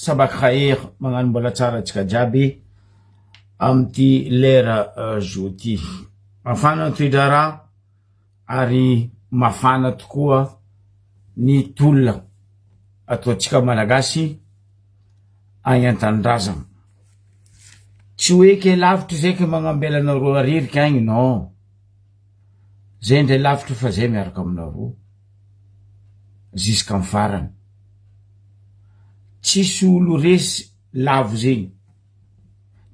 Sabak khair, magnano mbola tsara antsika jiaby amin'ity lera zo ty. Mafana ny toe-draharaha ary mafana tokoa ny tolona ataontsika Malagasy agny an-tanindrazana. Tsy hoe ke lavitra zay ke magnambela anareo areriky agny non. Zay ndray lavitra fa zay miaraka aminareo jusqu'am farany. Tsisy olo resy lavo zegny,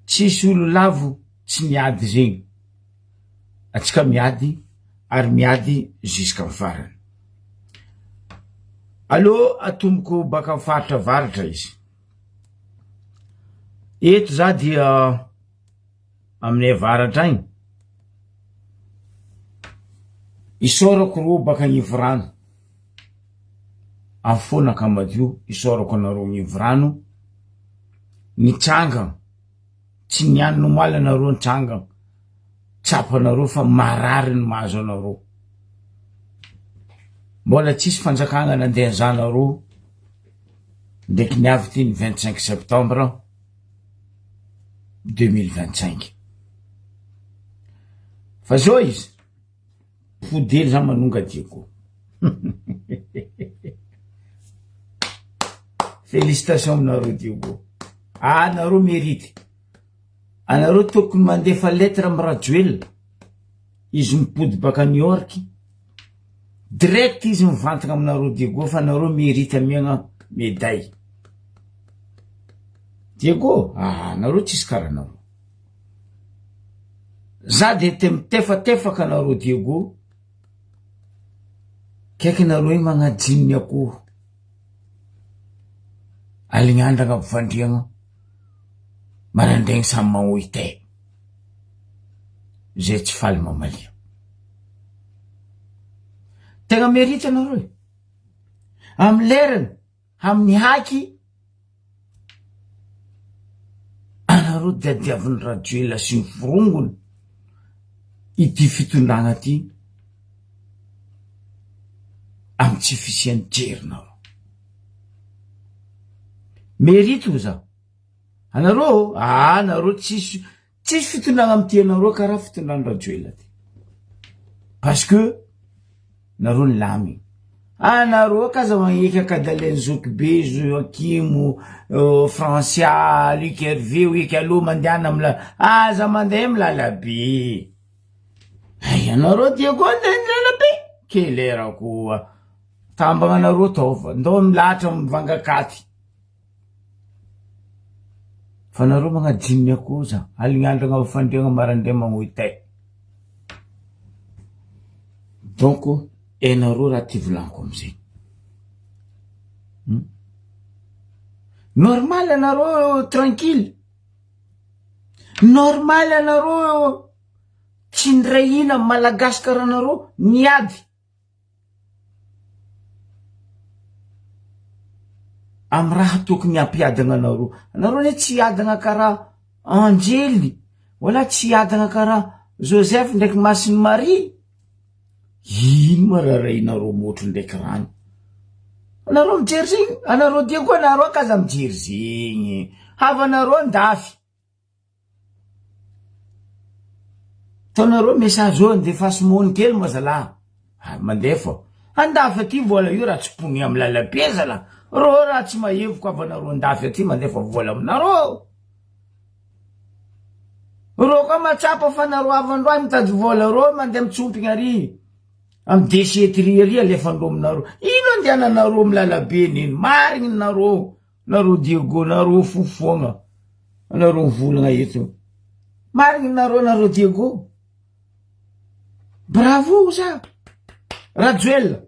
tsisy olo lavo tsy miady zegny, atsika miady ary miady jusqu'am farany. Alô atomboko baka am faritra avaratra izy. Eto za dia aminay avaratra agny, isaorako rô baka Agnivorano, afoana ka madio, isaorako anareo Agnivorano nitsangana, tsy nianina omaly anareo nitsangana, tsapanareo fa marary ny mahazo anareo, mbola tsisy fanjakana nandeha nizaha anareo ndraiky niavy ty ny 25 septembre 2025 fa zao izy podely za manonga Diego. Félicitation aminareo Diego, anareo mérite, anareo tokony mandefa lettre amy Rajoelina izy mipody baka New York direct izy mivantagna aminareo Diego fa anareo mérite amiagna médaille. Diego, anareo tsisy karaha anareo. Za de te mitefatefaka anareo Diego, kaiky nareo io magnadino ny akoho, alignandragna ampifandriagna, maraindraigny samy mahoy tay, zay tsy faly mamalia. Tegna mérite anareo e, amy lerany. Amin'ny haky anareo diadiavin'i Rajoelina sy ny forongony ity fitondrana ty amin'ny tsy fisian'ny jerinareo. Mérite hoy zaho. Anareo ah nareo tsisy tsisy fitondrana mitia anareo karaha fitondran'i Rajoelina ty. Parce que nareo nilamigny. Anareo k'aza magneky akadalen'i zoky be Joachim, Francia, Luc Hervé hoeky alou mandehana am la aza mandeha am lalabe. Hay anareo Diego andeha am lalabe? Kelera koa. Tambagna anareo taova, ndao milahatra mivanga katy. Fa nareo magnadino ny akoho za, alignandragna fandriagna maraindray magnoy tay. Donc hainareo raha ty volaniko amizay. Normal anareo tranquille, normal anareo tsy niray hina malagasy karaha anareo niady. Amy raha tokony hampiadagna anareo, anareo anie tsy hiadagna karaha anjely wala tsy hiadagna karaha Joseph ndraiky Masin'i Maria, ino ma raha rahinareo motro ndraiky rano, anareo mijery zegny, anareo dia koa anareo k'aza mijery zegny, havanareo andafy. Ataonareo message eo andefaso mony kely moa zalah ary mandefa andafy aty vola io raha tsy pony amy lalabe zalah rô raha tsy mahevoko havanareo andafy aty mandefa vola aminareo rô koa mahatsapa fa nareo havandreo any mitady vola rô mandeha mitsompigna ary amy déchetterie ary alefandreo aminareo ino andehananareo amy lalabe neny marigny nareo Nareo Diego nareo fo foagna anareo mivolagna eto. Marigny nareo nareo Diego. Bravo za. Rajoelina.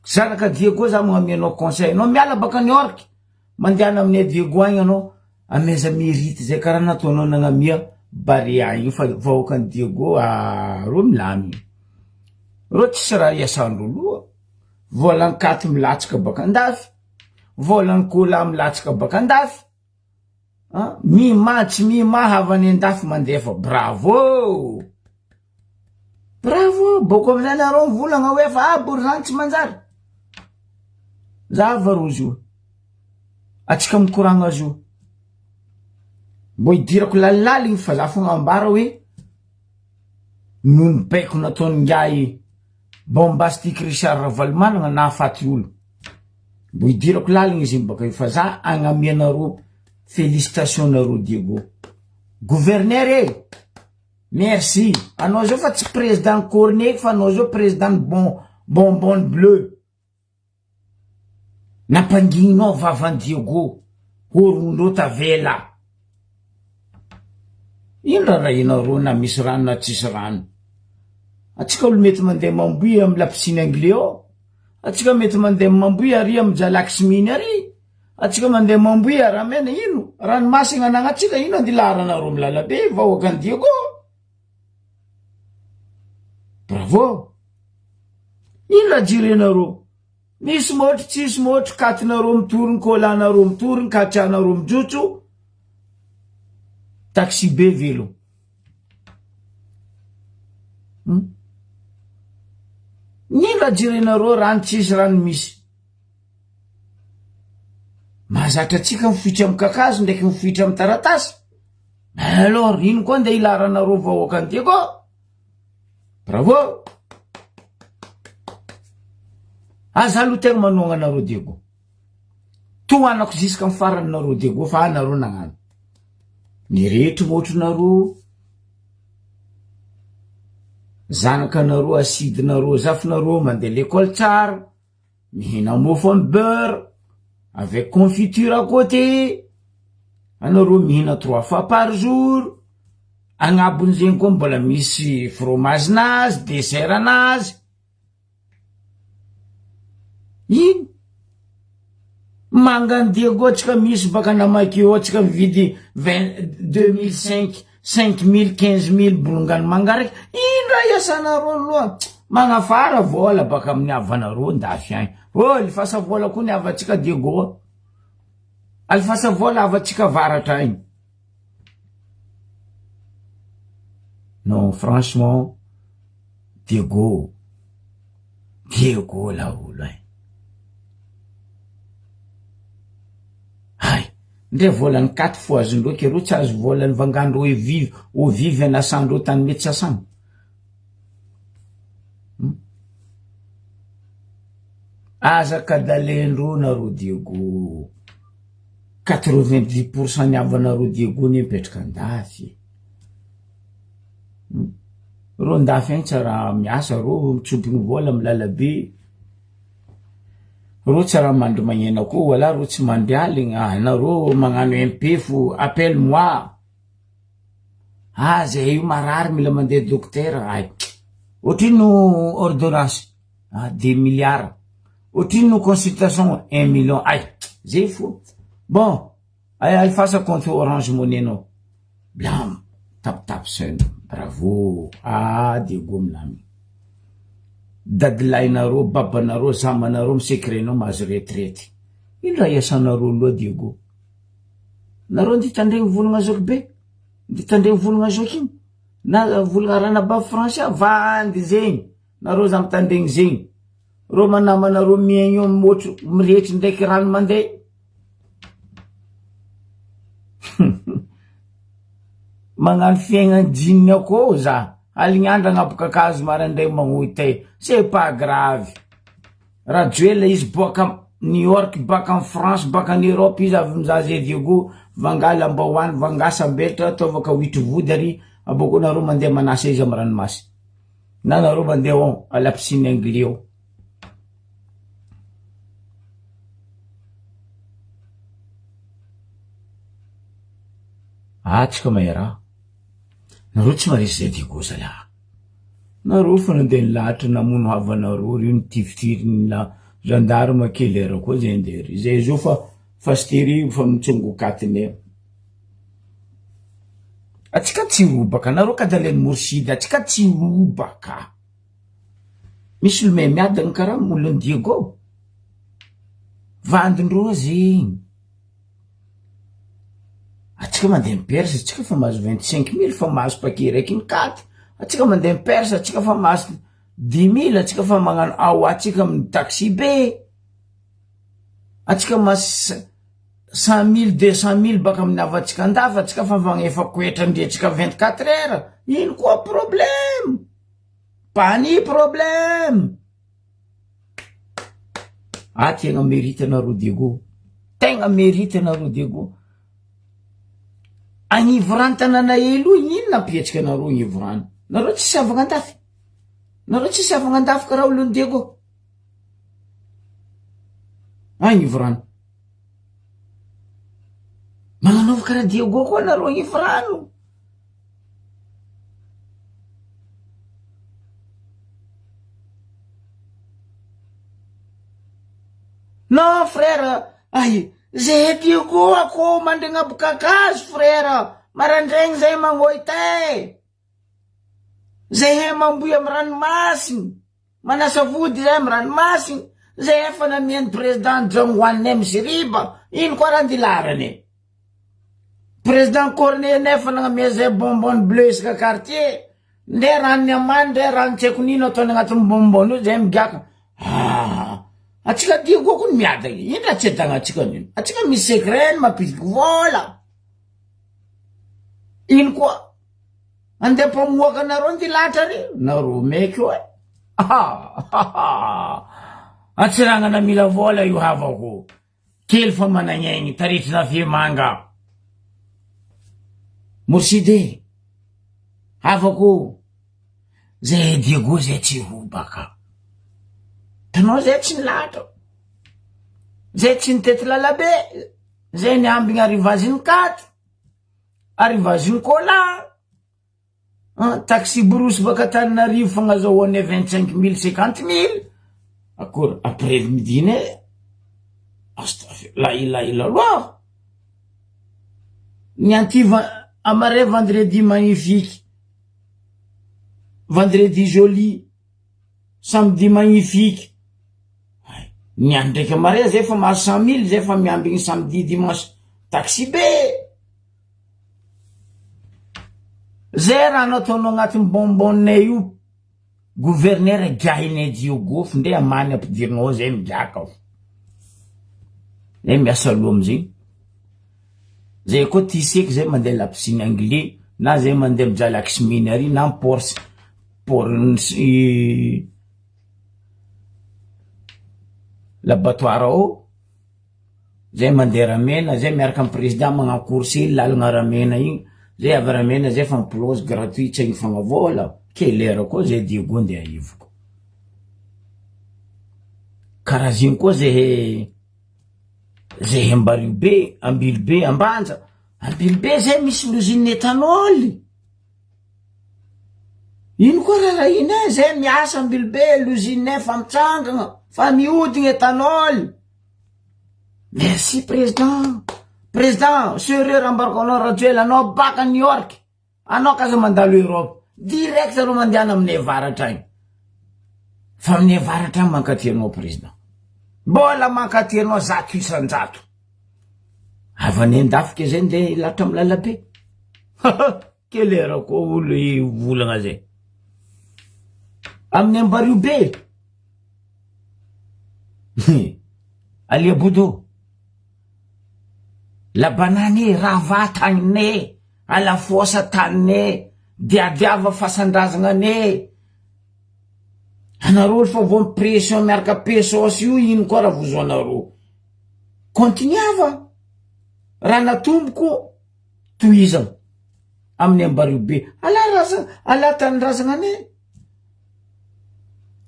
Zanaka Diego za magnamia anao conseil. Anao miala baka New York. Mandehana aminay Diego agny anao. Ameza mérite zay karaha nataonao nagnamia Barea io fa vahoakan'i Diego ah reo milamigny. Reo tsisy raha iasandreo loha. Volan-katy milatsaka baka andafy. Volan'ny cola milatsaka baka andafy an, mima tsy mima havany andafy mandefa bravo! Bravo! Boko amizay nareo mivolagna hoe fa ah borizany tsy manjary, zava rozy io. Atsika mikoragna azy io. Mbô idirako lalilaligny fa za fogna ambara hoe noho ny baiko nataon'ingahy Bombastic Richard Ravalomanana nahafaty olo. Mbô idirako laligny izy igny baka io fa za agnamianareo félicitation nareo Diego. Gouverneur e! Merci. Anao zao fa tsy président Corneille fa anao zao président bon bonbonne bleu. Nampangininao vavan'i Diego, horondreo tavela. Ino rarahinareo na misy rano na tsisy rano. Atsika olo mety mandeha mamboy amy la piscine anglais ao. Atsika mety mandeha mamboy ary amy Jalaxminy ary. Atsika mandeha mamboy aramena ino? Ranomasina anagnatsika ino andilaharanareo amy lalabe vahoakan'i Diego. Bravo. Ino raha jerenareo? Misy motro tsisy motro katinareo mitoriny colanareo mitoriny katrianareo mijotso taxi be velo. Hmm? Ino raha jerenareo rano tsisy rano misy. Mahazatra antsika mifoitra amy kakazo ndraiky mifoitra amy taratasy. Alors ino koa ndeha ilaranareo vahoaka an'ity koa? Bravo! Aza aloha tegna manohagna anareo Diego. Tohanako jusqu'à ny farany nareo Diego fa anareo nagnano. Ny rehetra motronareo, zanakanareo, asidinareo, zafinareo mandeha l'école tsara. Mihina mofo am beurre avec confiture à côté, anareo mihina trois fois par jour, agnabony zegny koa mbola misy fromage nazy, dessert nazy, ino? Mangany Diego atsika misy baka namaky eo atsika mividy vingt 2005 5000 15000 bolongany manga raiky ino raha iasanareo loha magnafara vola baka amin'ny havanareo ndafy agny ô alifasa vola koa ny havantsika Diego alifasa vola havantsika avaratra agny non franchement Diego Diego laolo ein Hay! Ndre volan'ny katy fo azondreo ke reo tsy azo volan'ny vangandreo evivy eau vive anasandreo tany mety sasana. Hum. Aza kadalendreo nareo Diego. 90 pour cent ny havanareo Diego ne mipetraka andafy. Hum. Reo andafy agny tsy raha miasa reo mitsobogny vola amy lalabe. Reo tsy raha mandry magnena koa wala reo tsy mandry aligna ah, nareo magnano MP fo appelle moi ah zahay io marary mila mandeha dokotera ay ohatrino ordonnance ah deux milliards ohatrino consultation un million ay zay fo bon ay alefasa compte orange money anao blam tap tap send bravo ah Diego milamina dadilahinareo babanareo zamanareo mi-secret-nao mahazo retraite ino raha iasanareo loha Diego nareo ndeha hitandregny volagna zoky be ndeha hitandregny volagna zoky igny na volagna ranabavy français vandy zegny nareo za mitandregny zegny reo manamanareo miaigny eo mihoatry mirehetry ndraiky rano mandeha Magnano fiaignana jean akô za, alignandro agnabo kakazo maraindray magnohy tay, c'est pas grave, Rajoelina izy boaka New York baka en France baka en Europe izy avy mizaha zay Diego vangala ambahoany vangasa ambetra ataovaka huitre vody ary abôkeo nareo mandeha manasa izy amy ranomasy na nareo mandeha ao à la piscine anglais ao. Ah tsika mahay raha. Nareo tsy maharesy zay Diego zalahy. Nareo fa nandeha nilahatra namono havanareo reo nitifitifirina gendarme kely era koa zay ndeha ry. Zay zao fa fastery fa mitsongo katinay. Atsika tsy robaka, nareo kadalain'i Morsidy, atsika tsy robaka. Misy olo mahay miadana karaha olon'i Diego. Vandindreo zegny. Atsika mandeha mi-perse, atsika fa mahazo 25000 fa mahazo paquet raiky ny katy. Atsika mandeha mi-perse, atsika fa mahazo 10000, atsika fa magnano ao atsika amin'ny taxi be. Atsika mahazo. 100000, 200000 baka amin'ny havantsika andafy atsika fa magnefa koetra ndretsika 24 heures, ino koa problème? Pas ny problème. Ah tegna mérite anareo Diego, tegna mérite anareo Diego. Agnivo rano tanàna hely io, ino nampihetsika anareo agnivo rano? Nareo tsisy havagna andafy? Nareo tsisy havagna andafy karaha olon'i Diego? Agnivo rano. Magnanaova karaha Diego koa nareo agnivo rano. Non frère, ay zay Diego akô mandregnabo kakazo frère, marandraigny zay magnoy tay, zahay mamboy amy ranomasigny, manasa vody zay amy ranomasigny, zay efa namian'ny président Djangoanay misy riba, ino koa raha andilarany e? Président Corneille nefa nagnamia zay bonbonne bleu isaka quartier, ndre ranony amany ndre rano tsy haiko nino ataony agnatin'ny bonbonne io zay migiaka, ah atsika Diego koa ny miadagna, ino raha tsy adagna atsika nino, atsika misy secret ny mampiditry vola, ino koa andeha mpamoaka anareo ny latra re, nareo maiky io e, ah Antsiranana mila vola io havako. Kely fa managn'aigny taritina fia manga. Morsidy e! Havako ô! Zay Diego zay tsy ho baka. Tanao zay tsy nilahatra. Zay tsy nitety lalabe. Zay niambigny arrivage-n'ny katy, arrivage-n'ny cola. Taxi brousse baka Antananarivo fagnazahoanay 25 mille 50 mille akory après midi nay la ilaha illallah ny antiva amare vendredi magnifique, vendredi joli, samedi magnifique, ny andro ndraiky amare zay fa mahazo 100 mille zay fa miambigny samedi dimanche taxi be. Zay raha nataonao agnatin'ny bonbonne io gouverneur giahinay Diogo fo ndre amany ampidirinao ao zay migiaka fo zay miasa loha amizay zay koa ty seky zay mandeha la piscine anglais na zay mandeha mijaly axmine ary na port port l'abattoir ao. Zay mandeha Ramena, zay miaraka amy président magnano course iny lalagna Ramena igny, zay avy Ramena zay fa miplonge gratuit tsy agnifagna vôla, quelle heure koa zay Diego ndeha ahivoko. Karaha zegny koa zahay zahay Ambario be, Ambilobe, Ambanja, Ambilobe zay misy l'usine éthanol. Ino koa raha iny e, zay miasa Ambilobe l'usine fa mitsangana, fa mihodigny éthanol. Merci président, président sérieux raha ambarako anao Rajoel anao baka New York, anao k'aza mandalo Europe, direct anao mandehana aminay avaratra agny, fa aminay avaratra agny mankaty anao président, mbola mankaty anao 100%, avy any andafika zay ndeha hilatra amy lalabe, quelle heure koa olo hivolagna zay, amin'ny Ambario be. Alia Bodo, la banane rava taninay, alafosa taninay, diadiava fasan-drazananay, anareo efa voan'ny pression miaraka pesos io ino koa raha vozoanareo, continuava, raha natomboko tohizana amin'ny Ambario be, ala razana, ala tanindrazananay.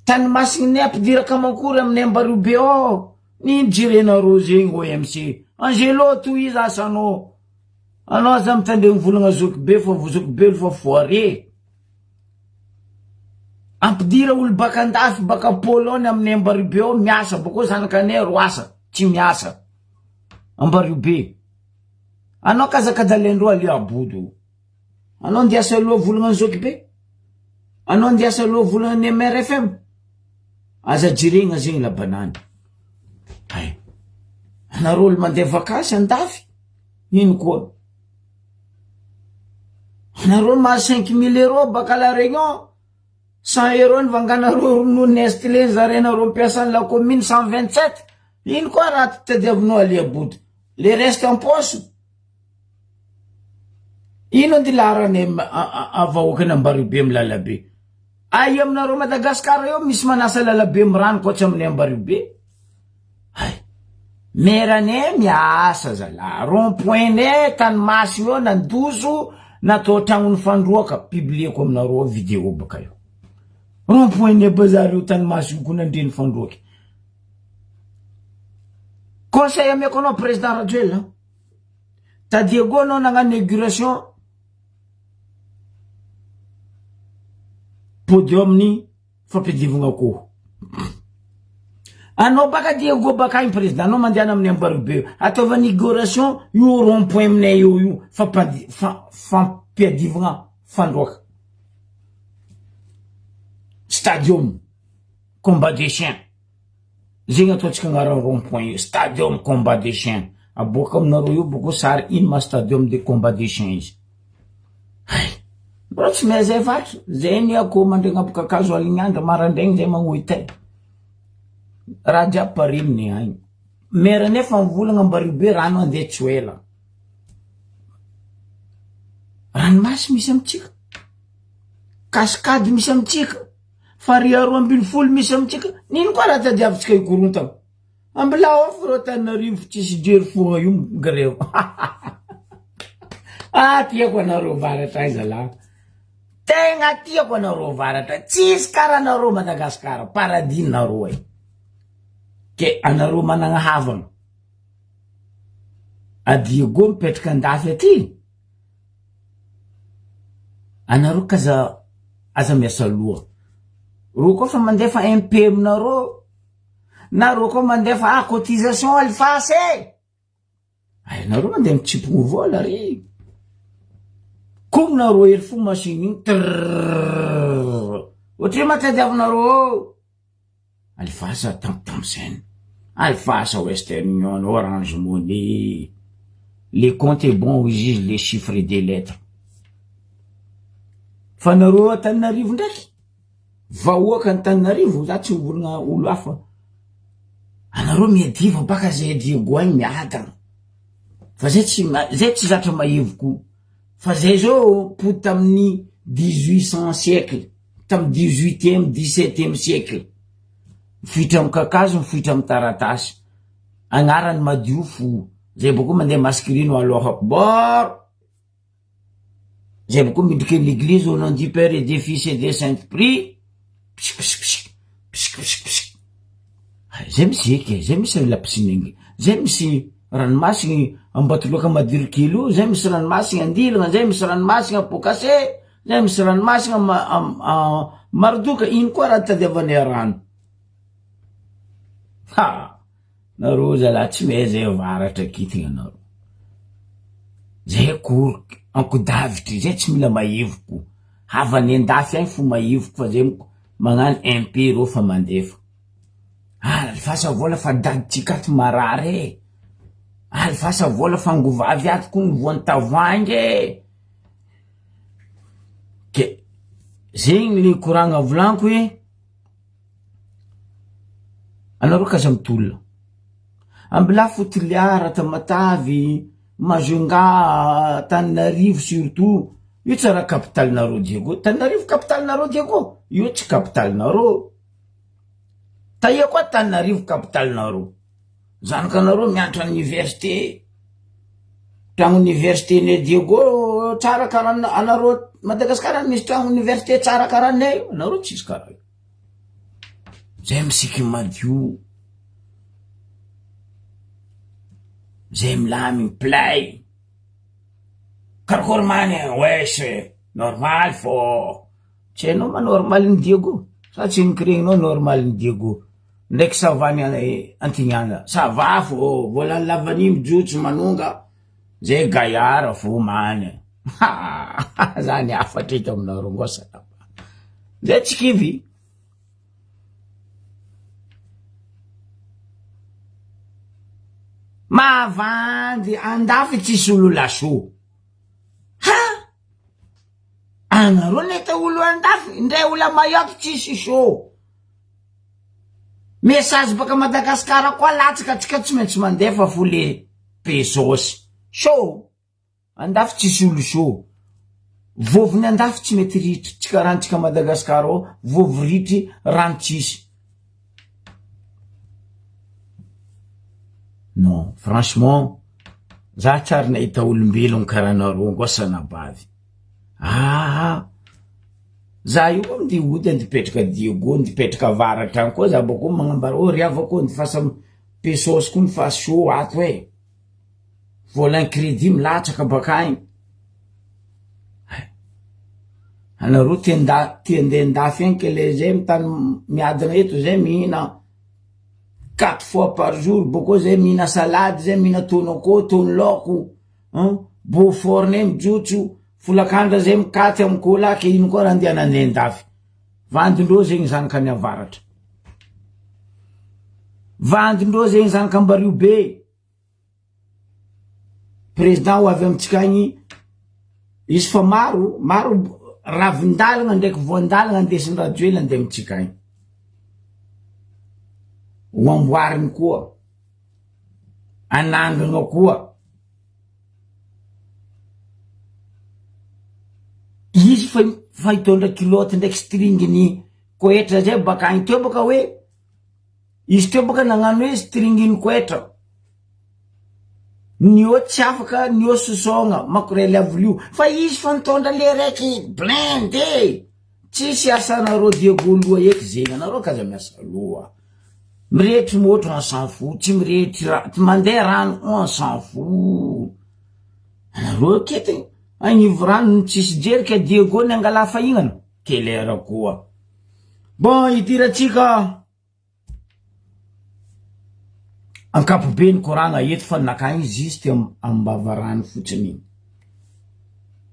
Tany masigny ampidira kamankory amin'ny Ambario be ao. Nino jerenareo zegny OMC. Angelo tohiza asanao. Anao aza mitandregny volagna zoky be fa zoky be fa foire. Ampidira olo baka andafy baka Pologne amin'ny Ambario be ao miasa bakeo zanakanay roasa tsy miasa. Ambario be. Anao kazakajalaindreo aleo abodo. Anao andiasa aloha volagna ny zoky be? Anao andiasa aloha volagna ny MRFM? Aza jiregna zegny la banane. Hay. Anareo olo mandeha vakansy andafy, ino koa? Anareo mahazo 5000 euros baka la Réunion, 100 euros ny vanganareo ronono Nestlé zarainareo mpiasan'ny la commune 127, ino koa raha tadiavinao alia body? Le reste en poche. Ino andy laharany vahoakany Ambaribe amy lalabe? Aia aminareo Madagascar eo misy manasa lalabe amy rano koa tsy amin'ny Ambaribe? Hay. Maire-nay miasa zalahy. Rond point-nay tany masina eo nandoso natao tragnon'ny fandroaka. Publieko aminareo ao vidéo baka eo. Rond point-nay bazary eo tany masina io koa nandre ny fandroaka. Conseil ameko anao président Rajoelina. Ta Diego anao nagnano inauguration podium ny fampiadivagna akoho. Anao baka Diego baka agny président anao mandehana amin'ny Ambaribe ataova inauguration io rond point aminay eo io fampadi- fa- fampiadivagna fandroaka. Stadium combat des chiens. Zegny ataontsika agnarany rond point io, stadium combat des chiens, aboaka aminareo io boko sary ino ma stadium de combat des chiens izy. Hay, mbô tsy mahay zay faritra, zay ny akoho mandregny ampo kakazo aligny andro marandraigny zay magnohy tay. Raha jiaby parine agny. Maire nefa mivolagna Ambaribe rano andeha tsy ho ela. Ranomasy misy amitsika, cascade misy amitsika. Farihy 12 misy amintsika, n'ino koa raha tadiavintsika hikorontana? Ambilao ao fa reo Antananarivo tsisy jery fogna io grevy. Ah tiako anareo varatra ay zalahy. Tegna tiako anareo varatra, tsisy karaha anareo Madagascar, paradis nareo ay. Ke anareo managna havagna. A Diego mipetraka andafy aty. Anareo k'aza aza miasa loha, reo koa fa mandefa MP aminareo na reo koa mandefa ah cotisation alifasy e! Ay nareo mandeha mitsimpogno vola ry, kominareo hely fo machine igny trrrrrr, ohatry ma tadiavinareo eo. Alifasa Tamtamsen, Alifasa Western Union, Orange Money, le compte est bon hoy izy les chiffres et des lettres. Fa nareo Antananarivo ndraiky, vahoaka Antananarivo, za tsy mivolagna olo hafa, anareo miadiva baka zay Diego agny miadana, fa zay tsy zay tsy zatra mahevoko, fa zay zao pody tamin'ny 1800 siècle. Tamin'ny dix-huitième, dix-septième siècle. Mifoitra amin'ny kakazo, mifoitra amin'ny taratasy. Agnarany madio fo. Zay boko mandeha masquerine aloha akbar. Zay boko midriky l'église au nom du Père et du Fils et du Saint-Esprit. Psik psik psik. Psik psik psik. Zay misy eky, zay misy la piscine, zay misy ranomasigny Ambatoloaka Madirikely io, zay misy ranomasigny Andilagna, zay misy ranomasigny Apokase. Zay misy ranomasina Marodoka, ino koa raha tadiavanay rano? Ha! Nareo zalahy tsy mahay zay avaratra kitigna nareo. Zay akory ankodavitry, zay tsy mila mahevoko. Havany andafy agny fo mahevoko fa zay magnano MP reo fa mandefa. Alifasa vola fa daditsika ato marary e. Alifasa vola fa angovavy ato koa ny voan'ny tavoahangy e. Ke zegny le koragna volaniko hoe anareo k'aza mitolona, ambilafo Toliara, Tamatavy, Majunga, Antananarivo surtout, io tsy raha capitalinareo Diego, Antananarivo capitalinareo Diego? Io tsy capitalinareo, taia koa Antananarivo capitalinareo? Zanakanareo mianatra université, tragno université ny Diego tsara karaha anareo Madagascar misy tragno université tsara karaha anay io, anareo tsisy karaha io. Zay misiky madio, zay milamigny play, karakôry many wesh normal fô, tsy hainao ma normal ny Diego? Sa tsy nikregninao normal ny Diego? Ndraiky ça va ny antignana, ça va fô, vola ny lavanille mijotso manonga, zay gaillard fô many, ha zany hafatra eto aminareo ngô salama, zay tsy kivy. Mavandy andafy tsisy olo laso, ha anareo nahita olo andafy ndray olo a Mayotte tsisy show. Message baka Madagascar koa latsaka atsika tsy maintsy mandefa fo le. Pesosy. Show! Andafy tsisy olo show. Vovony andafy tsy mety ritry, tsy karaha antsika Madagascar ao, vovo ritry, rano tsisy. Non, franchement, za tsy ary nahita olombelogno karaha nareo ngoa sanabavy. Aa! Za io koa ndeha hody andeha hipetraka Diego, andeha hipetraka avaratra any koa za bakeo magnambara ô ry havako ô ndifasa pesos koa ny fa chaud ato e! Volan crédit milatsaka bakagny. Hay! Anareo te nda- te andeha andafy agny ke le zay amy tany miadana eto zay mihina quatre fois par jour, bakeo zay mihina salady zay mihina tono akôho, tono laoko. An, Beaufort nay mijotso, folakandra zay mikaty am cola ke ino koa raha andeha nandeha andafy. Vandindreo zegny zanakany avaratra. Vandindreo zegny zanak'Ambario be. Président ho avy amitsika agny, izy fa maro, maro ravin-dalagna ndraiky voan-dalagna andesin'i Rajoelina andeha amitsika agny. Ho amboariny koa. Anangana koa. Izy fa fa hitondra kilaoty ndraiky string-ny koetra zay baka agny teo baka hoe izy teo baka nagnano hoe string-ny koetra. Ny eo tsy afaka, ny eo sosogna, makorely avolio. Fa izy fa nitondra le raiky blindé. Tsisy asanareo Diego loha eky zegny, anareo k'aza miasa loha. Mirehitry môtro on s'en fout, tsy mirehitry ra- tsy mandeha rano on s'en fout. Anareo aketo agnivo rano no tsisy jery ka Diego ny angala fahignana, quelle heure koa. Bon idirantsika ankapobeny koragna eto fa nakagny juste am-bavarano fotsiny igny.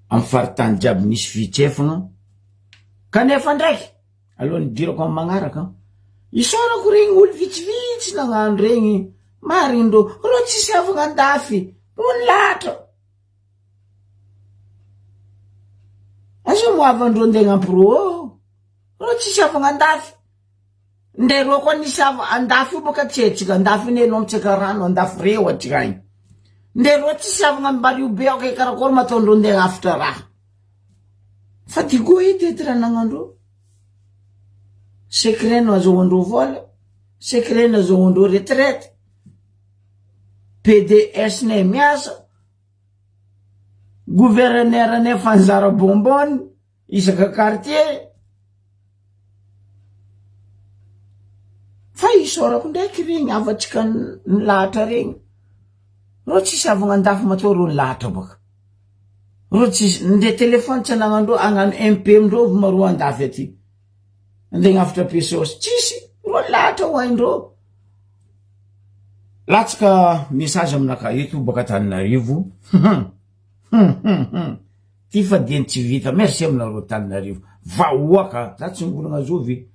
Amy faritany jiaby misy fihetsefagna kanefa ndraiky Alohan'ny hidirako amin'ny magnaraka, isaorako regny olo vitsivitsy nagnano regny, marigny ndrô, rô tsisy havagna andafy, rô nilahatra. Aza moa havandreo ndeha hagnampy rô ô, rô tsisy havagna andafy, ndre rô koa nisy hava andafy io bôka tsy haintsika, andafy anie anao mitseka rano, andafy reo antsika agny, ndre rô tsisy havagna am'Bario be ao ke karakôry ma ataondreo ndeha hagnafitra raha. Fa Digo edy edy raha nagnandreo. Secret no azahoandreo vola, secret no azahoandreo retraite, PDS nay miasa, gouverneur nay efa nizara bonbon isaka quartier. Fa isaorako ndraiky regny havantsika nilahatra regny, reo tsisy havagna andafy matoa reo nilahatra baka. Reo tsisy ndre téléphone tsy anagnandreo agnano MP amindreo avy maroa andafy aty. Andeha agnafitra pesos tsisy, reo lahatra ho haindreo. Latsaka message aminakahy eto baka Antananarivo. Ty fa dieny tsy vita. Merci aminareo Antananarivo. Vahoaka, za tsy mivolagna zovy.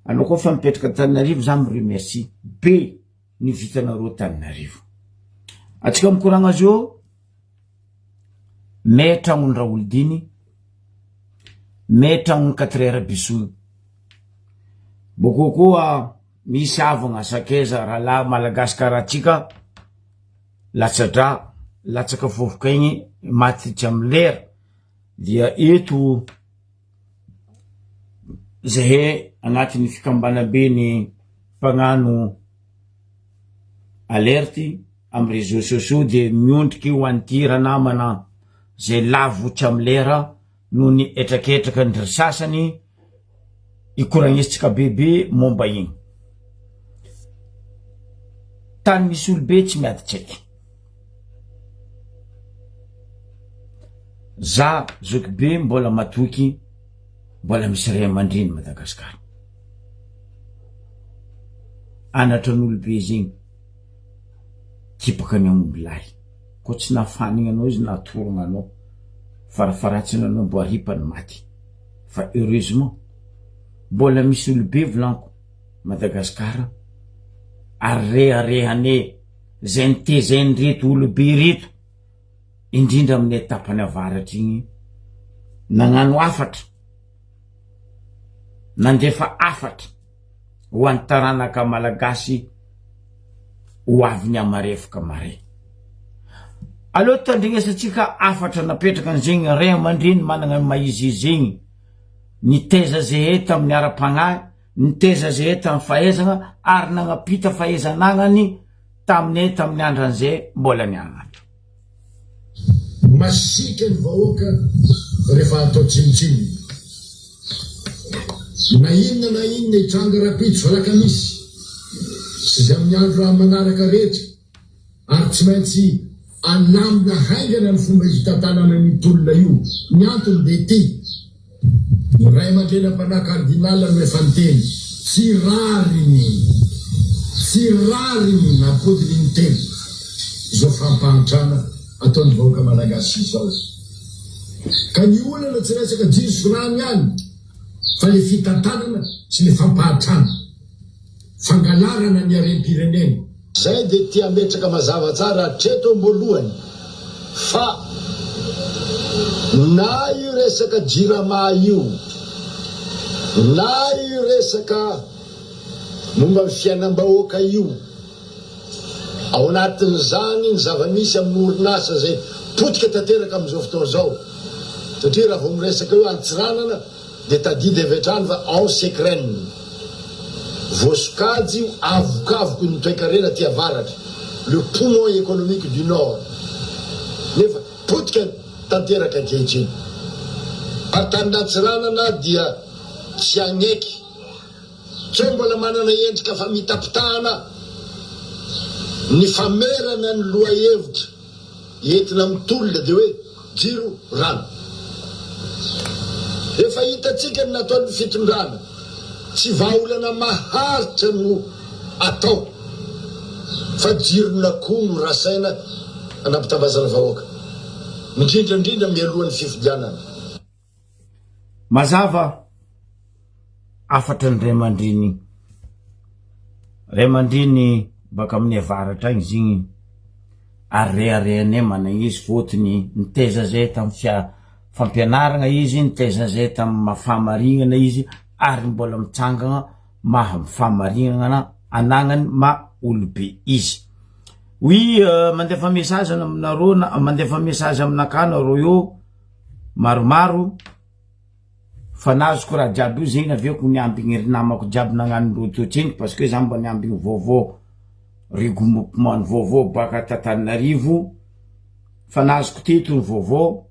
Anao koa fa mipetraka Antananarivo za mi remercie be ny vitanareo Antananarivo. Atsika mikoragna zao May tragnon'i Raholidiny, may tragnon'i Quatre Bisogno. Bôkô koa misy havagna, sakaiza, rahalahy malagasy karaha antsika latsa-drà, latsaka vovoka igny, maty tsy amy lera, dia eto zahay agnatin'ny fikambanam-ben'ny mpagnano alerte Amy réseaux sociaux de miondriky ho an'ity ranamana zay lavo tsy amy lera noho ny hetraketraka ndry sasany ikoragnesitsika bebe momba igny. Tany misy olobe tsy miady tsaiky. Za zokibe mbola matoky mbola misy ray aman-dreny Madagascar. Anatra an'olobe zegny. Kipaka ny aomby lahy. Koa tsy nahafanigny anao izy nahatorogna anao. Farafaharatsiny anao mbo aripa ny maty. Fa heureusement mbola misy olobe volaniko Madagascar ary reharehane zay nitezain'ireto olobe ireto indrindra aminay tapany avaratra igny nagnano hafatra nandefa hafatra ho an'ny taranaka malagasy ho avy ny hamarefoka mare. Aleo tandrignesantsika hafatra napetraka an'zegny ray aman-dreny managna ny maha izy zegny, nitaiza zehay tamin'ny ara-pagnahy, nitaiza zehay tamin'ny fahaizagna ary nagnampita fahaizanagnany taminay tamin'ny andran'zay mbola nianatra. Masiaka ny vahoaka rehefa atao tsinontsinona. Na inona na inona hitranga rahampitso alakamisy sy izay amin'ny andro manaraka rehetra ary tsy maintsy alamina haingana ny fomba hitantanana an'io tolona io. Ny antony dia ity, ny ray aman-dreny am-panahy kardinal no efa niteny, tsy rariny, tsy rariny nampodiny ny teny izao fampahantrana ataon'ny vahoaka malagasy izao. Ka ny olana tsy resaka jiro sy rano ihany fa le fitantanana sy le fampahantrana, fangalarana ny harem-pirenena. Zay dia te hametraka mazava tsara hatreto am-boalohany fa na io resaka jirama io na io resaka momba ny fiainam-bahoaka io, Ao anatin'izany ny zava-misy amin'ny orinasa izay potika tanteraka amin'izao fotoana izao satria raha vao miresaka hoe Antsiranana dia tadidy avy hatrany fa ao Secren voasokajy ho avokavoky ny toekarena aty avaratra, le poumon économique du Nord, nefa potika tanteraka ankehitriny. Faritanin'Antsiranana dia tsy hagneky. Tsy hoe mbola manana endrika famitapitahana ny famerana ny lohahevitra entina mitolona dia hoe jiro, rano. Efa hitantsika ny nataon'ny fitondrana, tsy vahaolana maharitra no atao fa jiron'akoho no rasaina anampitambazana vahoaka, indrindra indrindra mialohan'ny fifidianana. Mazava hafatra ny ray aman-dreny, ray aman-dreny baka amin'ny avaratra agny izy igny ary reharehanay managna izy fôtony nitaiza zay tamy fia- fampianaragna izy, nitaiza zay tamy maha fahamarignana izy ary mbola mitsangagna maha fahamarignana anagnany maha olobe izy. Oui mandefa message aminareo na mandefa message aminakahy nareo eo maromaro fa nazoko raha jiaby io zegny avy eo ko niambigny ry namako jiaby nagnano roa teo tsendriky parce que za mba niambigny vaovao regroupement vaovao baka t'Antananarivo fa nazoko teto ny vaovao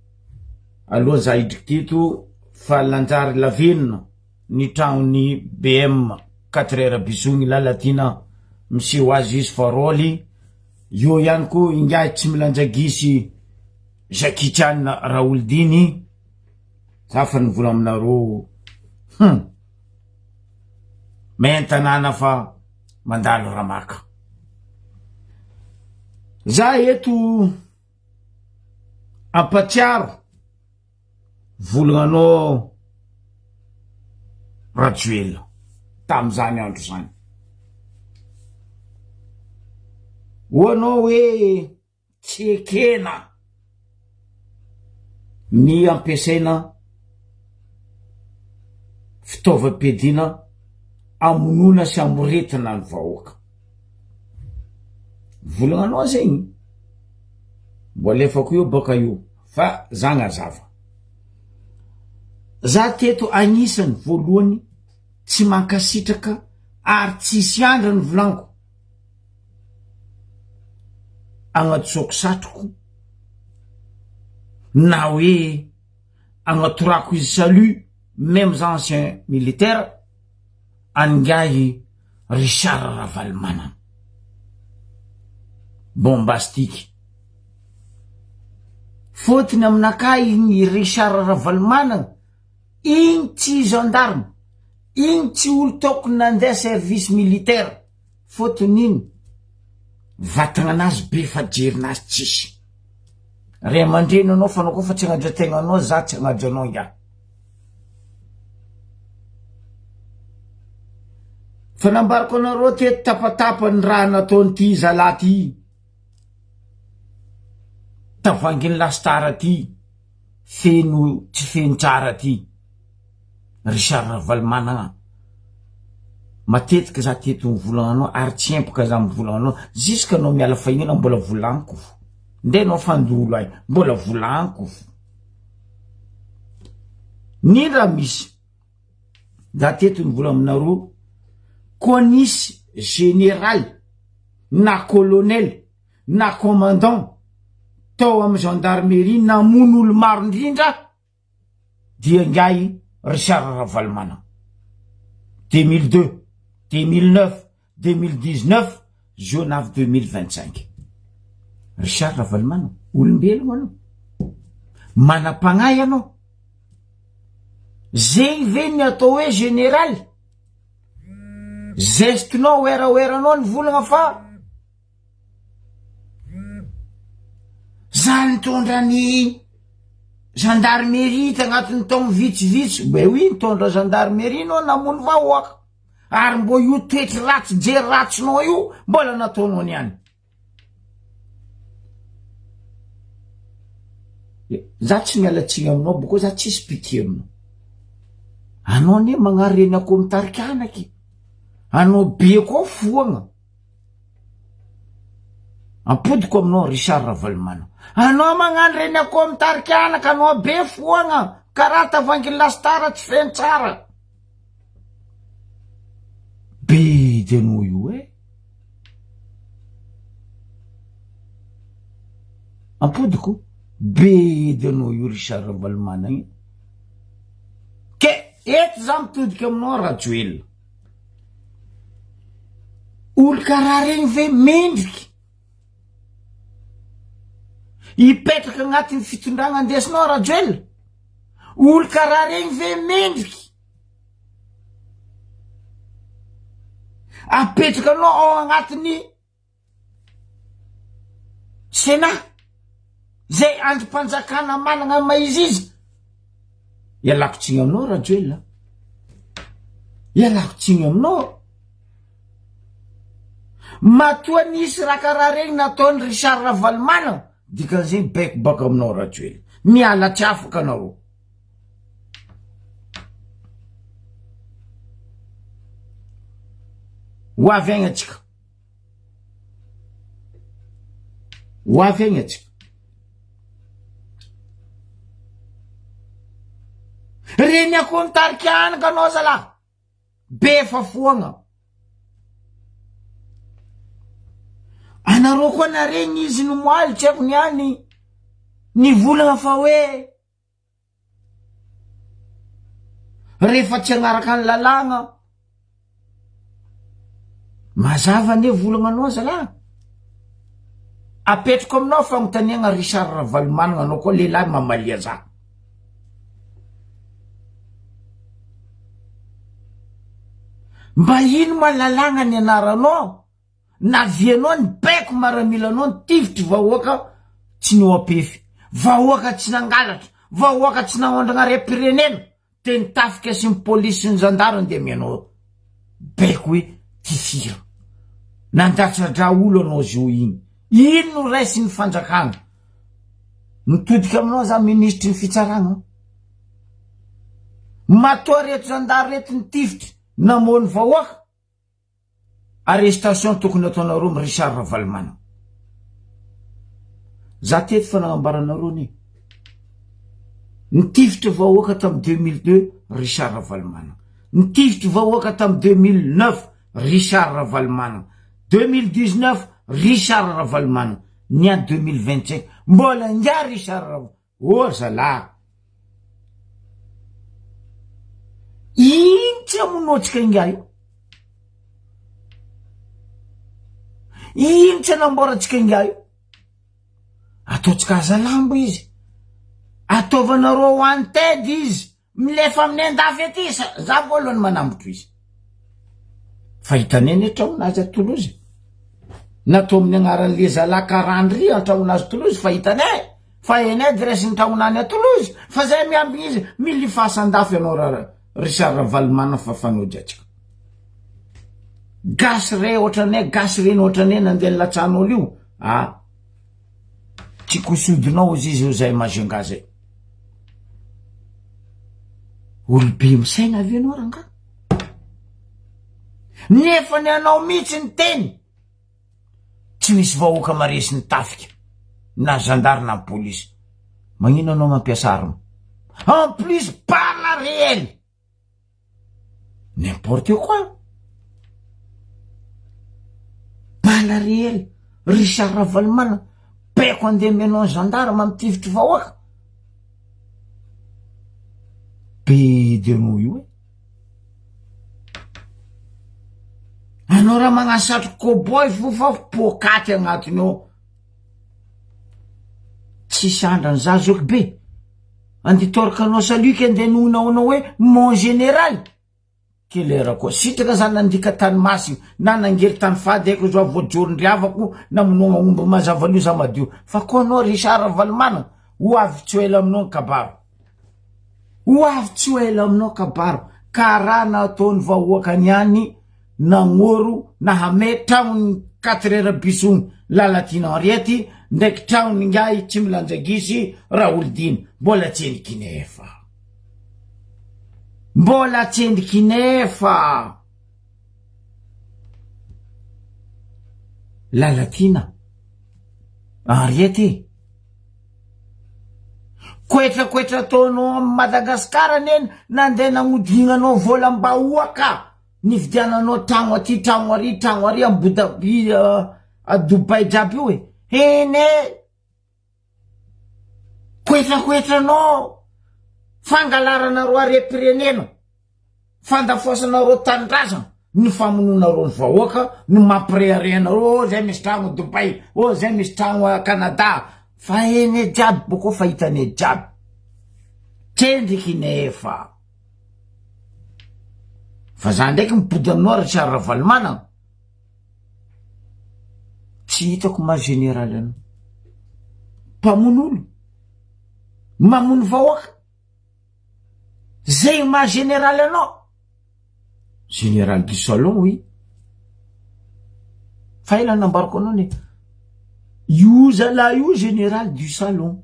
aloha za hidriky teto fa nanjary lavenona ny tragnon'ny BM quatre heures bisogny Lalatiana miseho azy izy fa rôly eo ihany koa ingahy tsy milanja gisy Jackie Chan Raholdiny za fa nivola aminareo hum main-tanàna fa mandalo ramaka za eto ampatsiaro volagnanao Rajoelina tam'izany andro zany ho anao hoe Tsy ekena ny ampiasaina fitaovam-piadiana hamonoana sy hamoretana ny vahoaka. Volagnanao zegny, mbo alefako eo baka io fa za agnazava. Za teto agnisany voalohany tsy mankasitraka ary tsisy andra ny volagniko. Agnatsoako satroko na hoe agnatorako izy salut meme za ancien militaire an'ingahy Richard Ravalomanana bombastique fôtony aminakahy igny Richard Ravalomanana igny tsy gendarme igny tsy olo tokony nandeha service militaire Fôtony ino? Vatagnanazy be fa jerinazy tsisy. Ray aman-dreny anao fa anao koa fa tsy hagnaja tegnanao za tsy hagnaja anao ingahy. Fa nambarako anareo teto tapatapany raha nataon'ity zalahy ty, tavoahangin'ny lasitara ty, feno tsy feno tsara ty. Richard Ravalomanana matetika za teto mivolagna anao ary tsy empaka za mivolagna anao jusque anao miala fahinana mbola volagniko fo. Ndeha anao fandolo ahy, mbola volaniko fo. Nino raha misy? Za teto nivola aminareo, koa nisy général na colonel na commandant tao amin'ny gendarmerie namono olo maro indrindra dia ingahy Richard Ravalomanana. 2002, 2009, 2019, juin avy 2025. Richard Ravalomanana, olombelogno anao, manam-pagnahy anao. Zegny ve ny atao hoe général? Zestinao, oeraoeranao ny volagna fa Za nitondra ny gendarmerie tagnatin'ny taogno vitsivitsy, ben oui nitondra gendarmerie anao namono vahoaka, ary mbô io toetry ratsy jery ratsinao io mbola nataonao niany. Za tsy miala tsiny aminao bôko za tsisy pitié aminao, anao anie magnary reny akoho mitarika anaky, anao be koa foagna. Ampodiko aminao Richard Ravalomanana. Anao magnano reny akoho mitarika anaka anao be foagna karaha tavoahangin'ny lasitara tsy feno tsara. Bedy anao io e. Ampodiko bedy anao io Richard Ravalomanana io. Ke eto za mitodika aminao Rajoelina. Olo karaha regny ve mendriky hipetraka agnatin'ny fitondragna andesinao Rajoelina? Olo karaha regny ve mendriky apetraka anao ao agnatin'ny Sénat zay andrim-panjakana manana ny maha izy izy? Ialako tsiny aminao Rajoelina, ialako tsiny aminao. Matoa nisy raha karaha regny nataon'i Richard Ravalomanana, dikan'izay baiko baka aminao Rajoelina, miala tsy afaka anareo. Ho avy agny atsika. Ho avy agny atsika. Reny akoho mitarika anaka anao zalahy. Be fafoagna. Anareo koa naregny izy nomoaly tsy haiko niany nivolagna fa hoe Rehefa tsy hanaraka ny lalàgna, mazava anie volagna anao zalahy. Apetrako aminao fagnontaniagna Richard Ravalomanana anao koa lehilahy mamalia za. Mba ino ma lalàgna nianaranao? Navianao ny baiko maramilanao nitifitry vahoaka tsy nihoa-pefy, vahoaka tsy nangalatra, vahoaka tsy naondragna harem-pirenena, de ny tafika sy ny polisy sy ny zandary ndeha amianao baiko hoe tifiro. Nandatsa-drà olo anao zio igny. Ino no raisin'ny fanjakana? Mitodika aminao za minisitry ny fitsaragna. Matoa reto zandary reto nitifitry namono vahoaka. Arrestation tokony ataonareo am Richard Ravalomanana. Za teto fa nagnambaranareo anie. Nitifitry vahoaka tam 2002 Richard Ravalomanana. Nitifitry vahoaka tam 2009 Richard Ravalomanana. 2019 Richard Ravalomanana. Ny an 2025 mbola ingahy Richard Ravalomanana. Oh zalahy! Ino tsy hamonoantsika ingahy io? Ino tsy hanamboarantsika ingahy io? Ataontsika hazalambo izy. Ataovanareo wanted izy. Milefa aminay andafy aty sa za voalohany manambotro izy. Fa hitanay anie traonazy a Toulouse. Natao amin'ny agnaran'le zalahy Karandry antraonazy Toulouse fa hitanay fa hainay adresse ny traonany a Toulouse fa zay miambigny izy milifasa andafy anao ra Richard Ravalomanana fa fanojy atsika. Gasy re ohatranay gasy reny ohatranay nandeha nilatsahan'olo io ah tsy kosodinao ozy izy io zay Majunga zay. Olobe misaina ve anao rangaha? Nefa ny anao mihitsy ny teny. Tsy misy vahoaka maresy ny tafika. Na gendarme na polisy. Magnino anao mampiasa arme? En plus bala réel! N'importe quoi! Bala réel! Richard Ravalomanana, baiko andeha amenao gendarme mitifitry vahoaka? Bedy anao io e! Anao raha magnasatroko cowboy fo fa poakaty agnatiny ao. Tsisy andrany za zoky be. Andeha torque anao salut ke andeha nohonaonao hoe mon général. Quelle koa. Sitraka za nandika tany masina na nangery tany fady haiko zao voajoron-driavako namonoagna omby mazava loha za madio. Fa koa anao Richard Ravalomanana ho avy tsy ho ela aminao ny kabaro. Ho avy tsy ho ela aminao kabaro. Karaha nataon'ny vahoaka niany nagnoro nahame tragnony quatre heures bisogny Lalatiana Henriette ndraiky tragnony ingahy Tsimilanjagisy Raholidina mbola tsy endriky nefa mbola tsy endriky nefa Lalatiana Henriette e koetrakoetra ataonao am Madagascar anie nandeha nagnodignanao volam-bahoaka Nividiananao tragno aty tragno ary tragno ary Abu Dhabi a Dubai jiaby io e. Eny e. Koetrakoetranao fangalaranareo harem-pirenena, fandafoasanareo tanindrazana, ny famonoanareo ny vahoaka no mampirehareha anareo, oh zay misy tragno Dubai, oh zay misy tragno a Canada, fa eny e jiaby boko fa hitanay jiaby. Tsendriky nefa. Fa za ndraiky mipody aminao Richard Ravalomanana, tsy hitako maha général anao. Mpamono olo, mamono vahoaka, zay maha général anao. Général du salon oui. Fa ela nambarako anao ne, io zalahy io général du salon.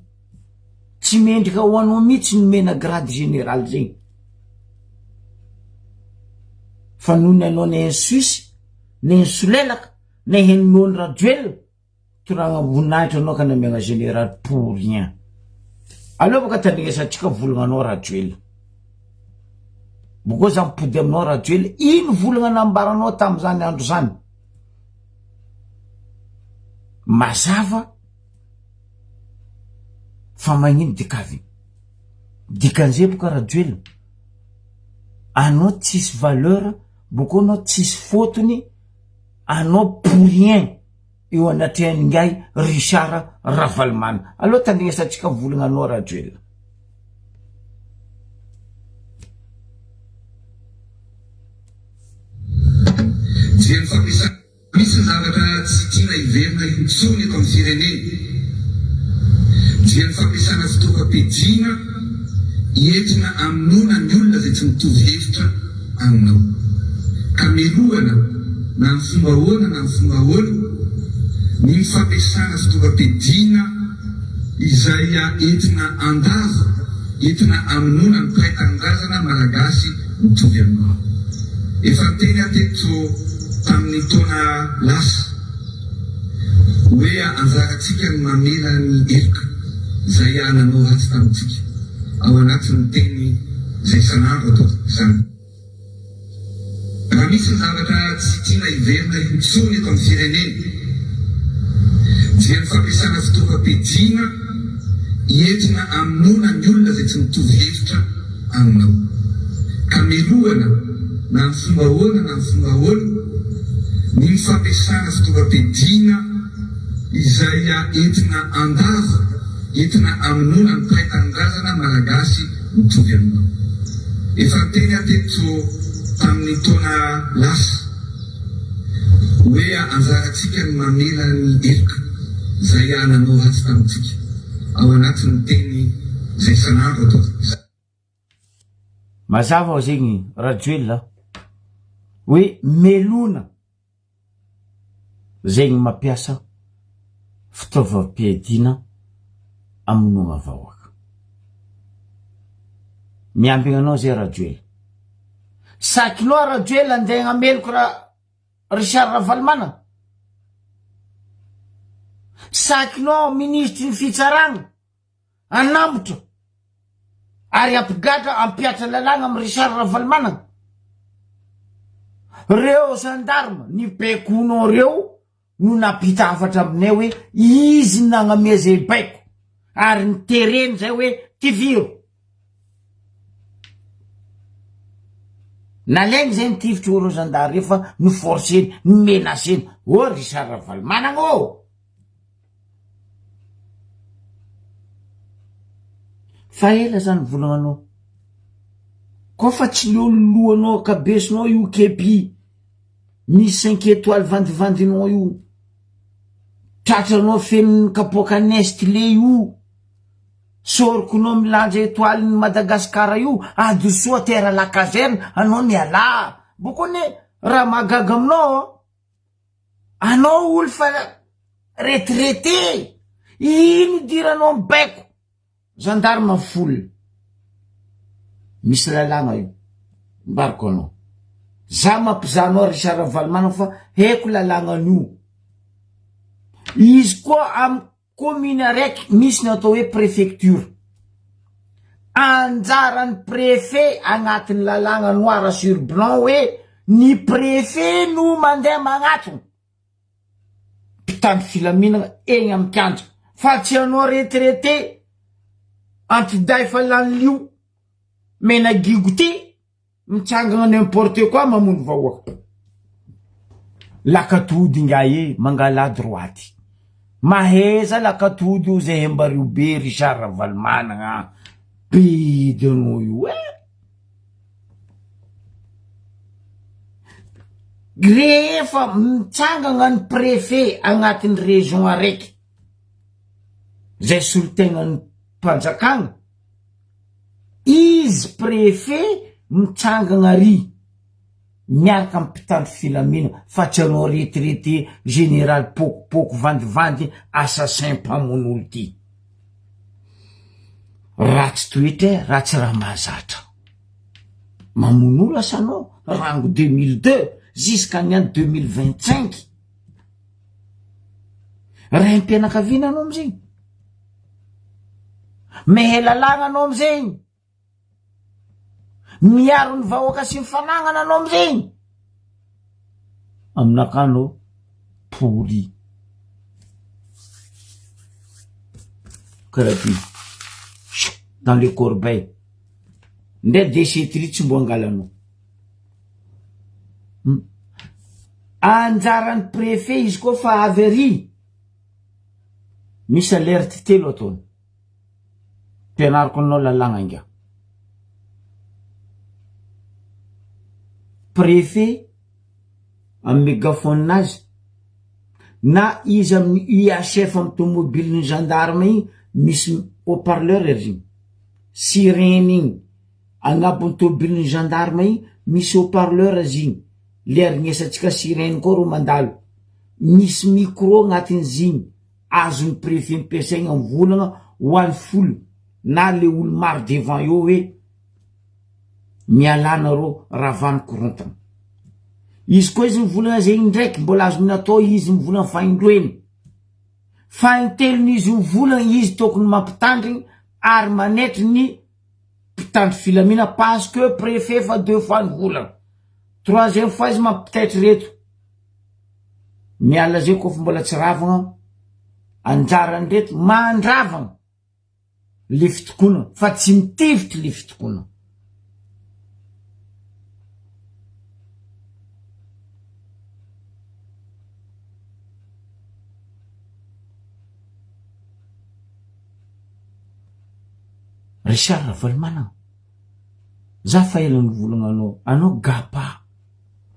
Tsy mendrika ho anao mihitsy nomena grade général zegny. Fa noho ny anao neheno Suisse, neheno solelaka, neheno noho ny Rajoelina, toragnam-boninahitra anao ka namegna général pour rien. Aleo baka tandrignesantsika volagnanao Rajoelina. Boko za mipody aminao Rajoelina, ino volagna nambaranao tamizany andro zany? Mazava Fa magnino dikavy? Dikan'izay boka Rajoelina, anao tsisy valeur, boko anao tsisy fotony, anao pour rien eo anatrehan'ingahy Richard Ravalomanana. Aleo tandrignesantsika volagna anao Rajoelina. Dia ny fampiasana. Misy ny zavatra tsy tiana hiverina intsony eto amin'ny firenena dia ny fampiasana fitaovam-piadiana entina hamonoana ny olona izay tsy mitovy hevitra aminao. Ka melohana na amin'ny fomba ahoana na amin'ny fomba ahoana ny fampiasana fitaovam-piadiana izay entina handava, entina hamonoana ny mpiray tanindrazana Malagasy mitovy aminao. Efa niteny aho teto tamin'ny taona lasa hoe anjarantsika ny mamela ny heloka izay nanao ratsy tamintsika ao anatin'ny teny izay isan'andro ataontsika izany. Raha misy ny zavatra tsy tiana hiverina intsony eto amin'ny firenena dia ny fampiasana fitaovam-piadiana entina hamonoana ny olona izay tsy mitovy hevitra aminao. Ka melohana na amin'ny fomba ahoana na amin'ny fomba ahoana ny fampiasana fitaovam-piadiana izay entina handava, entina hamonoana ny mpiray tanindrazana Malagasy mitovy aminao. Efa niteny aho teto tamin'ny taona lasa hoe anjarantsika ny mamela ny heloka izay nanao ratsy tamintsika ao anatin'ny teny izay isan'andro ataontsika. Mazava ao zegny Rajoelina hoe melona zegny mampiasa fitaovam-piadiana amonoana vahoaka. Miambigna anao zay Rajoelina. Sakinao Rajoelina andeha hagnameloko ra Richard Ravalomanana? Sakinao minisitry ny fitsaragna hanambotra ary hampigadra hampihatra lalàgna amin'i Richard Ravalomanana. Reo gendarme nibaikoanao reo no nampita hafatra aminay hoe izy no nagnamia zay baiko ary nitereny zay hoe tifiro. Nalainy zay nitifitry ireo zandary reo fa ni-forcer-ny, ni-menacer-ny. Oh Richard Ravalomanana ô! Fa ela zany volagnanao. Koa fa tsy leo ny lohanao kabesinao io kepi misy cinq étoiles vandivandinao io. Tratranao feno kapoaka Nestlé io. Sorokonao milanja étoile ny Madagascar io, adosoa terre la caserne anao mialà. Boko anie raha mahagaga aminao anao olo fa retraité ino idiranao mibaiko gendarme foule misy lalàgna io ambarako anao za mampizaha anao Richard Ravalomanana fa haiko lalàgnan'io izy koa amy Commune araiky misy ny atao hoe préfecture. Anjaran'ny préfet agnatin'ny lalàgna noir sur blanc hoe ny préfet no mandeha magnatona mpitandro filaminagna egny amin'ny kianja fa tsy anao retraité antidahy fa lany lio mena gigo ty. Mitsangana n'importe quoi mamono vahoaka. Lakatody ingahy e, mangalà droite. Mahaiza lakatody io zay hembario be Richard Ravalomanana a. Bedy anao io e. Rehefa mitsangana ny préfet agnatin'ny région araiky zay solontegnan'ny mpanjakagna, Izy préfet mitsangana ary miaraka am mpitandro filamina fa tsy anao retraité général pokopoko vandivandy assassin mpamono olo ty. Ratsy toetra e, ratsy raha mahazatra. Mamono olo asa anao rango 2002 jusqu'à ny any 2025. Raim-pianakaviana anao amizegny. Mehe lalàgna anao amizegny. Miaro ny vahoaka sy ny fanagnana anao amizegny. Aminakahy anao pourri. Karaha ty. Dans le corbeille. Ndray déchetterie tsy mbo angalanao. Anjaran'ny préfet izy koa fa avy ary. Misy alerte telo ataony. Ampianariko anao lalàgna ingahy. Préfet amin'ny mégaphone azy na izy amin'ny UHF amin'ny tomobilin'ny gendarme igny misy haut parleur ery igny, sirène igny, agnabon'ny tomobilin'ny gendarme igny misy haut parleur izy igny, le arignesantsika sirène koa rô mandalo. Misy micro agnatin'izy igny azon'ny préfet ampiasaigna mivolagna ho an'ny foule na le olo maro devant eo hoe mialà nareo ravà ny korontana. Izy koa izy mivolagna zegny ndraiky mbola azony atao izy mivolagna fahandroeny, fahintelony izy mivolagna izy tokony mampitandrigny ary manaitry ny mpitandro filamina parce que préfet efa deux fois nivolagna, troisième fois izy mampitaitry reto. Miala zay kôfa mbola tsy ravagna anjaran'ireto mandravagna le fitokonana fa tsy mitifitry le fitokonana. Richard Ravalomanana, za fa ela nivolagna anao, anao gapa.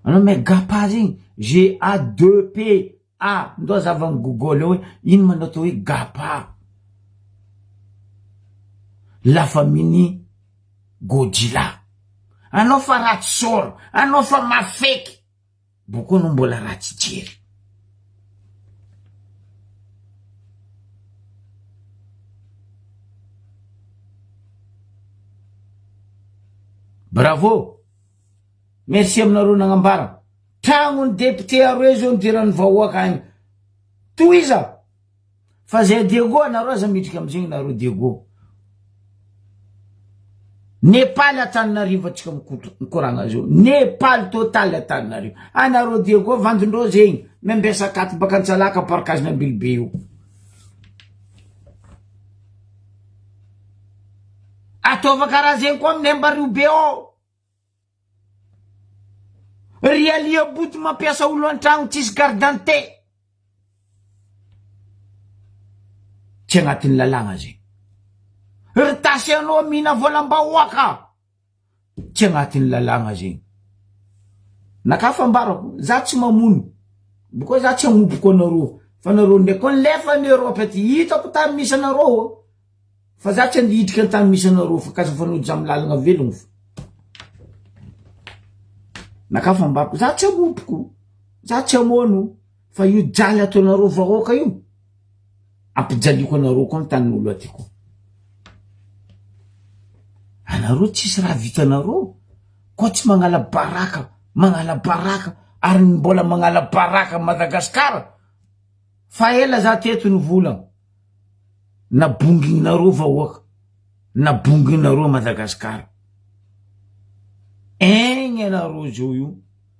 Anao mais gapa zegny G A 2 P A ndao azava am google ao hoe ino ma ny atao hoe gapa la famille Godzilla anao fa ratsy sort anao fa mafeky boko anao mbola ratsy jery. Bravo. Merci aminareo nagnambara. Tragnony député aroe zao nidiran'ny vahoaka agny. Tohiza. Fa zay Diego anareo aza midrika amizegny nareo Diego. Nepaly Antananarivo atsika mikoragna zao. Nepaly total Antananarivo. Anareo Diego vandindreo zegny miambesa akato baka Antsalaka parkazina Ambilobe io. Ataova karaha zegny koa amin'ny Ambario be ao. Ry Alia Boto mampiasa olo an-tragno tsisy carte d'identité. Tsy agnatin'ny lalàgna zegny. Ry Tasy anao mihina volam-bahoaka. Tsy agnatin'ny lalàgna zegny. Naka fambarako, za tsy mamono. Boko za tsy hamompoko anareo. Fa nareo ndraiky koa nilefa any Europe aty. Hitako tany misy anareo. Fa za tsy andeha hidrika an-tany misy anareo fa kasa fanojo za lalagna velogno fo. Naka fambako, za tsy hamompoko, za tsy hamono, fa io jaly ataonareo vahoaka io, ampijaliako anareo koa ny tanin'olo aty koa. Anareo tsisy raha vitanareo, koa tsy magnala baraka, magnala baraka, ary ny mbola magnala baraka Madagasikara, fa ela za teto nivolagna. Nabonginareo vahoaka, nabonginareo Madagascar. Egny anareo zao io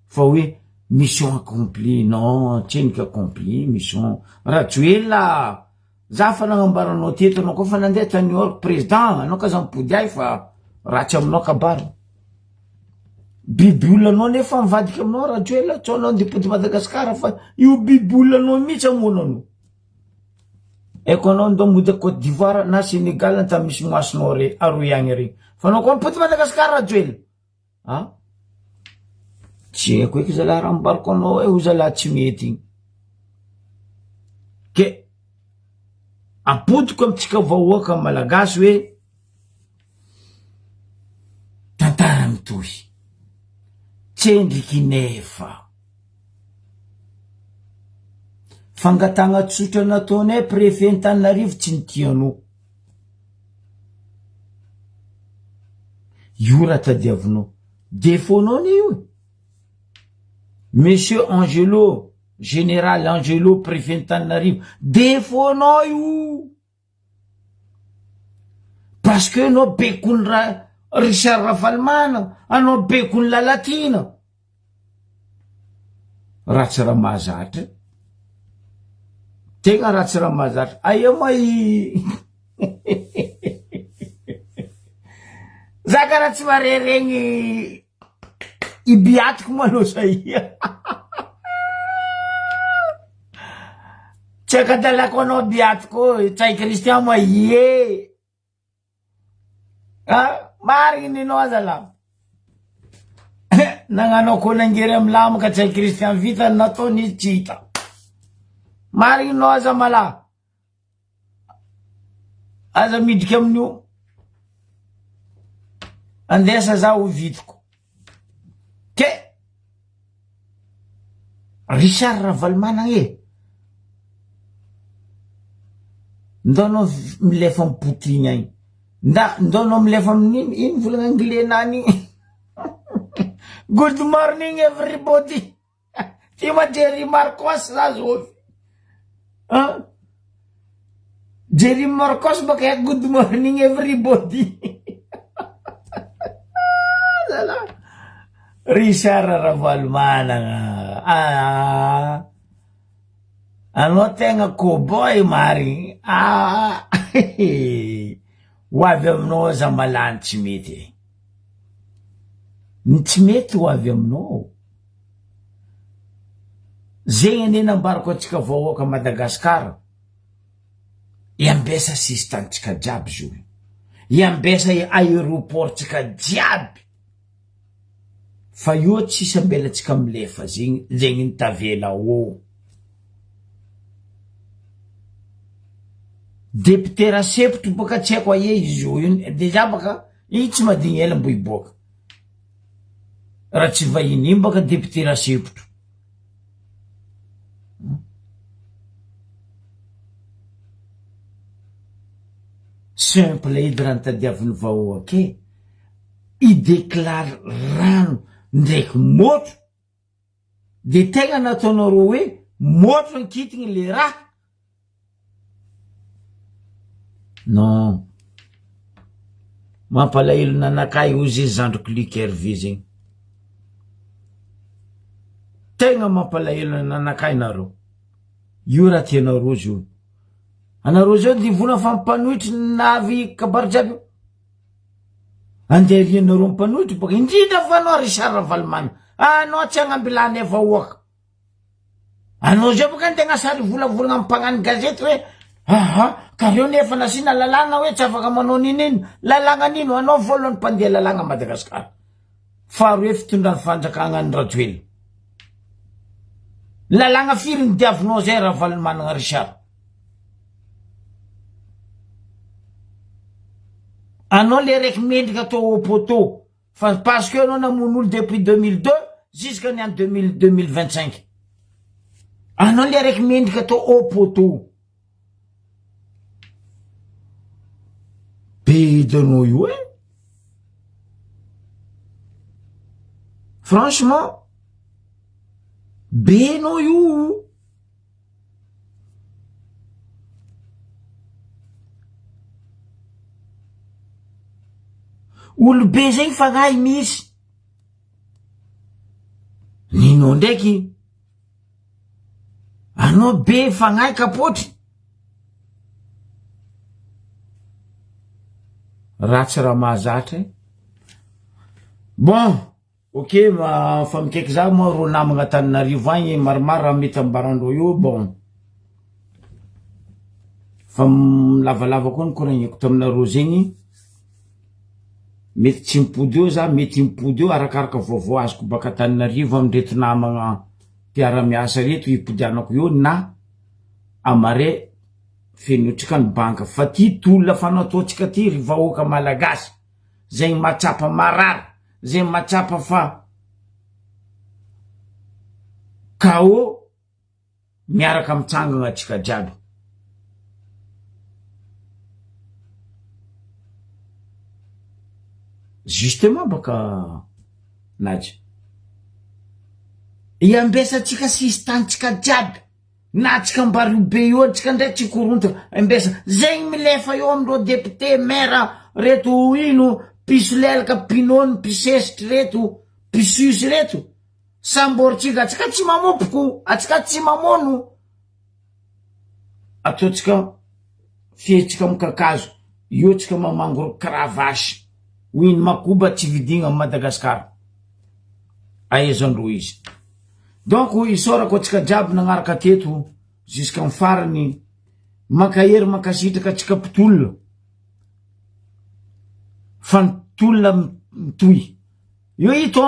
fa hoe mission accomplie, non tsendriky accomplie mission. Rajoelina za fa nagnambaranao teto anao koa fa nandeha tany New York président anao ka aza mipody ahy fa ratsy aminao kabary. Biby olona anao nefa mivadika aminao Rajoelina, tsy anao andeha hipody Madagascar fa io biby olona anao mihitsy hamono anao. Haiko anao ndao mody a Cote d'Ivoire na Sénégal ny tany misy moisson re aroy agny regny. Fa anao koa mipody Madagascar Rajoelina. Ah? Tsy haiko eky zalahy raha ambarako anao e, ho zalahy tsy mety igny. Ke apodiko amintsika vahoaka malagasy hoe tantara mitohy. Tsendriky nefa. Fangatahana tsotra nataonay préfet Antananarivo tsy nitianao. Io raha tadiavinao. Défaut-nao anie io e. Monsieur Angelo, général Angelo préfet Antananarivo, défaut-nao io. Parce que anao bekony ra Richard Ravalomanana, anao bekony Lalatiana. Ratsy raha mahazatra. Tegna ratsy raha mahazatra. Aia ma i Za karaha tsy mare regny i biatiko moa aloha zay. Tsy akadalako anao biatiko, Ntsay Christian moa ie. Ah, marigny ninao azalahy. Nagnano akoho nangery amy lamo ka Ntsay Christian vita ny nataony izy tsy hita. Marigny ninao aza malahy. Aza midriky amin'io. Andesa za ho vitiko. Ke Richard Ravalomanana e. Ndao anao milefa am Poutine agny. Nda ndao anao milefa amin'ino ino volagna anglais nany igny. Good morning everybody. Ty ma Jerry Marcos za zovy. Hein? Jerry Marcos baka ya good morning everybody. Zala. Richard Ravalomanana. Ah. Anao tegna cowboy marigny. Ah. Ho avy aminao za malany tsy mety e. Ny tsy mety ho avy aminao. Zegny anie nambarako antsika vahoaka Madagascar, iambesa sisintany-tsika jiaby zo io, iambesa aéroport-tsika jiaby, fa io tsisy ambelatsika milefa zegny, zegny ny tavela ô. Député Rasepotro boka tsy haiko aia izy io, dejà baka io tsy madigny ela mbo hiboaka. Raha tsy vahiny iny baka député Rasepotro. Simple edy raha ny tadiavin'ny vahoaka e. I déclare rano ndraiky môtro de tegna nataonareo hoe môtro ankitigny le raha. Non. Mampalahelo nanakahy ozy izy zandriko Luc Hervé zegny. Tegna mampalahelo nanakahy nareo. Io raha tianareo zio. Anareo zao divona fa mpanohitry navy kabary jiaby io. Andeha arianareo mpanohitry baka indrindra fa anao Richard Ravalomanana. Anao tsy agnambilanay vahoaka. Anao zao boka antegna sary volavolagna am mpagnano gazety hoe aha ka reo nefa nasiana lalàgna hoe tsy afaka manao ninino, lalàgna nino, anao voalohany mpandeha lalàgna Madagascar, faharoe fitondran'ny fanjakagna an'i Rajoelina. Lalàgna firy ny diavinao zay Ravalomanagna Richard? Anao le raiky mendrika atao au poteau. Fa parce que anao namono olo depuis 2002 jusqu'à ny an 2025. Anao le araiky mendrika atao au poteau. Be hitanao io e. Franchement, be anao io. Olobe zegny fagnahy misy. Ninao ndraiky anao be fagnahy kapotry. Ratsy raha mahazatra e. Bon. Ok fa mikaiky za moa reo namagna Antananarivo agny maromaro raha mety ambarandreo eo bon fa lavalava koa ny koragniko taminareo zegny mety tsy mipody eo za mety mipody eo arakaraka vaovao azoko baka Antananarivo amindreto namagna mpiara-miasa reto hipodianako eo na amare fenotsika ny banka fa ty tolona fa nataotsika ty ry vahoaka malagasy zegny mahatsapa marary zay mahatsapa fa KO miaraka mitsangana atsika jiaby. Justement baka Naja. Iambesantsika sisintanytsika jiaby. Na tsika mbario be eo tsika ndray tsy korontana ambesa zegny milefa eo amindreo député maire reto ino mpisolelaka mpinono mpisesitry reto mpisusy reto samboritsika atsika tsy mamopoko atsika tsy mamono ataotsika fihetsika amy kakazo eo tsika mamango cravache hoy ny makoba tsy vidigna am Madagascar ahaizandreo izy. Donc isaorako antsika jiaby nagnaraka teto jusqu'am farany, mankahery mankasitraka antsika mpitolona fa ny tolona mitohy. Io ito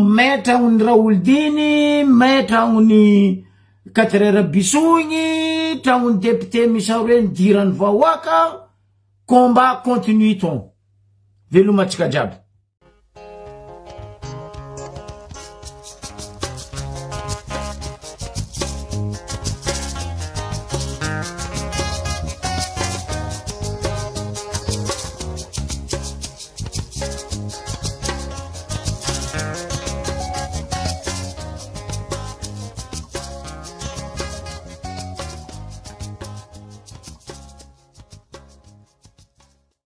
mai tragnon'i Raholdiny, mai tragnon'i Cadre Rabisoigny, tragnon'i député Misaroe nidiran'ny vahoaka, combat continue ton. Veloma antsika jiaby.